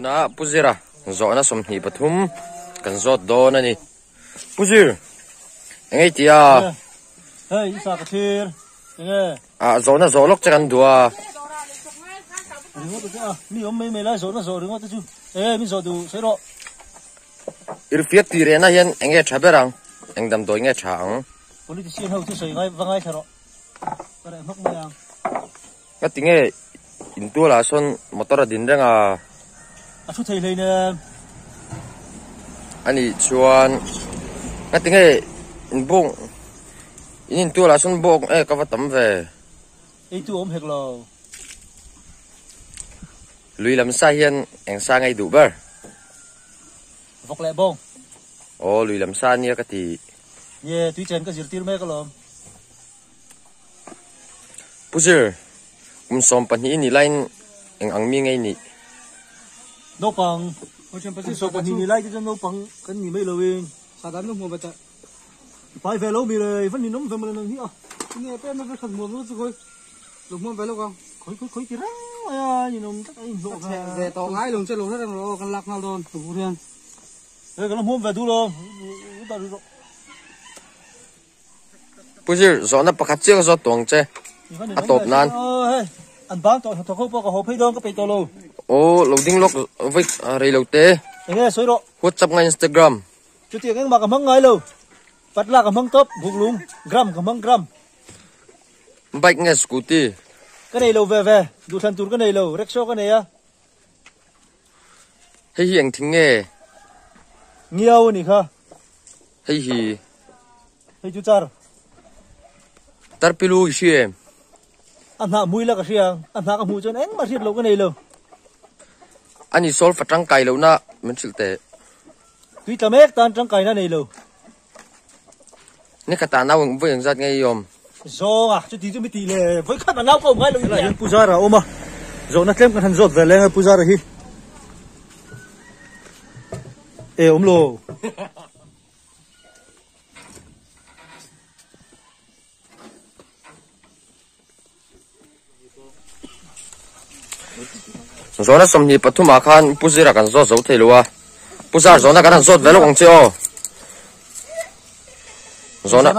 Tunah Pu Zira zawhna 23 kan zawt dawn a ni. Pu Zir, eng ei tia? Hei, i sa ka thlir. Enge? Ah, zawhna zawh lawk che kan duh a. Ringawt te a, mi awm mai mai lai zawhna zawh ringawt te chu. Enge min zawh duh sawi rawh. Irhfiak tih rehna hian enge tha ber ang? Eng damdawi nge tha ang? Politician ho chu sawi ngai va ngaithla rawh. Ka reh hmawk mai ang. Nga ti nge in tual ah sawn motor a din reng a? A thu thei hlei nen. A nih chuan nga ti nge in bawng in in tual ah sawn bawng e ka va tam ve. Ei tu awm hek lo. Lui lam sa hian eng sa ngei duh ber? Vawk leh bawng. Aw lui lam sa ania ka ti. Nge tui chen ka zirtir mek alawm. Pu Zir, kum 12 i nih laiin eng ang mi ngei nih? Naupang, kum 12 nih lai te chuan naupang kan ni mai loin. I pai ve lo mi le, i va ninawm ve mawle nang hi a. Khawi khawi khawi ti reng mai a, ninawm tak a inhlawh ve. Hei ka la hmuam ve duh lo, u dah rih rawh. Pu Zir, zawhna pakhat chiah ka zawt tawh ang che, a tawp nan. An bang tawh hnathawk ho pawh ka haw phei dawn ka peih tawh lo. Aw, lo ding lawk vawi rei lo te. Enge sawi rawh. WhatsApp ngai Instagram. Chutiang engmah ka hmang ngai lo. Patla ka hmang tawp, buklung, gram ka hmang gram. Bike nge scooty? Ka nei lo ve ve, duhthlan tur ka nei lo, rickshaw ka nei a. Hei hi eng thing nge? Ngiau a nih kha. Hei hi. Hei chu char. Tarpilu i hria em? A hnah hmui la ka hria ang. A hnah ka hmuh chuan engmah hriat loh ka nei lo. A ni sawl fa tangkai lohna min hrilh teh. Tui tla mek tan tangkaina nei lo. Ni khatah nau eng vawi engzat nge i awm? Zawng a, chuti chu mi tih le vawi khat a nau ka awm ngai lo i hian Pu Zara a awm a, zawhna tlem kan han zawt ve leng a Pu Zara hi e awm lo. Zawhna 23 ah khan Pu Zira kan zawt zo thei lo a, Pu Zar zawhna kan han zawt ve lawk ang che aw. Zawhna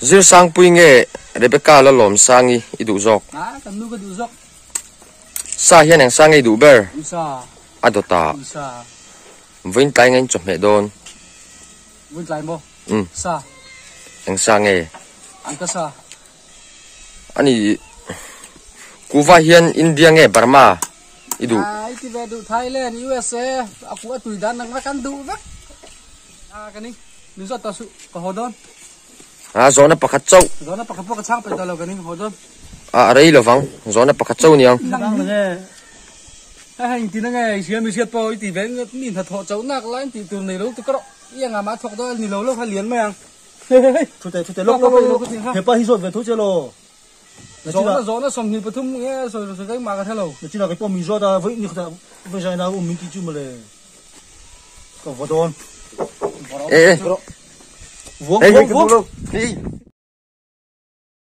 Zir Sangpui nge Rebecca la lawm Sangi i duh zawk? Sa hian eng sa nge i duh ber? A dawt a. Vawiin tlai nge in chawhmeh dawn? Umm. Eng sa nge? Ani kuva hian India nge Burma i duh? I ti ve duh Thailand, USA a ku a tui dan ang vek an duh vek. A ka ning min zawt tawh suh ka haw dawn. A zawhna pakhat chauh. Zawhna pakhat pawh ka chhang peih tawh lo ka ning haw dawn. A rei lovang zawhna pakhat chauh niang. Hei hei engtin ange i hria mi hriat pawh i ti ve mi hnathawh chauh nak lai tih tur nei lo tu ka rawh i anga mah thawk dawn ni lo lo kha lian mai ang. Hei hei hei thute thute lawk lawk lawk hepa hi zawt ve tho che law. Zawhna zawhna 23 nge sawi rawh sawi engmah ka hre lo. Nachina kei pawh min zawt a vawi ni khatah vawi zai nau um min tih chu mawle ka vaw dawn. Eh eh. Vuang vuang vuang. Hei.